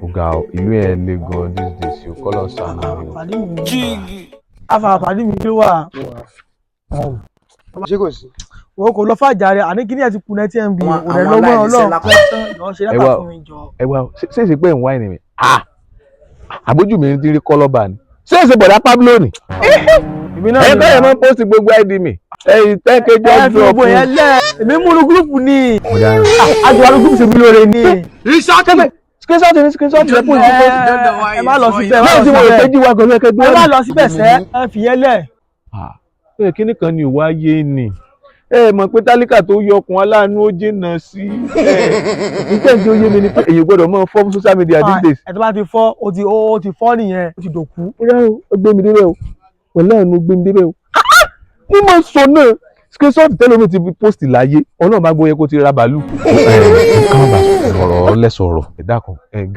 Ọ̀gá o, ìlú ẹ̀ le gan these days o, kọ́ lọ sànù ni o. Pàdé mi, afa pàdé mi, kí ló wà? Ṣé kò sí? Wọ́n kò lọ fàjà rẹ̀, àní kíní ẹ̀ ti kú 90 MB. Àwọn Òrẹ́ lọ́gbọ́n aláìníṣẹ́ Ọlọ́run lápá. jọ ṣe Ẹ data wá. fún mi jọ. Ẹ wá o, ṣé èsì pé ń wá ẹni mi? Ah, àbójú mi ti rí kọ́lọ́bà ni. Ṣé èsì bọ̀dá Pablo ni? Èmi náà Ẹ ni. bẹ́ẹ̀ máa ń post gbogbo ID mi. Ẹyin 10K Ẹ just fi drop. gbogbo yẹn lẹ̀, èmi múnú group ni. Ọ̀dà. Àjọ wa group ṣe mí lóore ni. Screenshot ni, screenshot rẹ fún ìdíkọ́. Ẹ má lọ síbẹ̀, ẹ má Báwo lọ tí mo rò pé síbẹ̀. jíwa gan ló yẹ kẹ́ gbé Ẹ má wá. lọ síbẹ̀ sẹ́, ẹ fi yẹn lẹ̀. Ẹ kíní kan ni ìwà ayé ni, ẹ mọ̀ pé tálíkà tó yọkùn aláàánú ó jìnnà sí ẹ. Nígbà tí ó yé mi ni pé èyí gbọ́dọ̀ máa fọ́ social media these days. Ẹ tó bá ti fọ́, ó ti fọ́ nìyẹn, ó ti dòkú. Ó yá o, ó gbé mi débẹ̀ o, pẹ̀lú àánú gbé mi débẹ̀ o. Mo máa sọ náà, screenshot tẹ́lẹ̀ mi ti post láyé, Ọlọ́run bá gbọ́ yẹ kó ti ra bàálù. Ẹ ká má bàa sọ̀rọ̀ lẹ́sọ̀rọ̀, ẹ dákun, ẹ gàrí.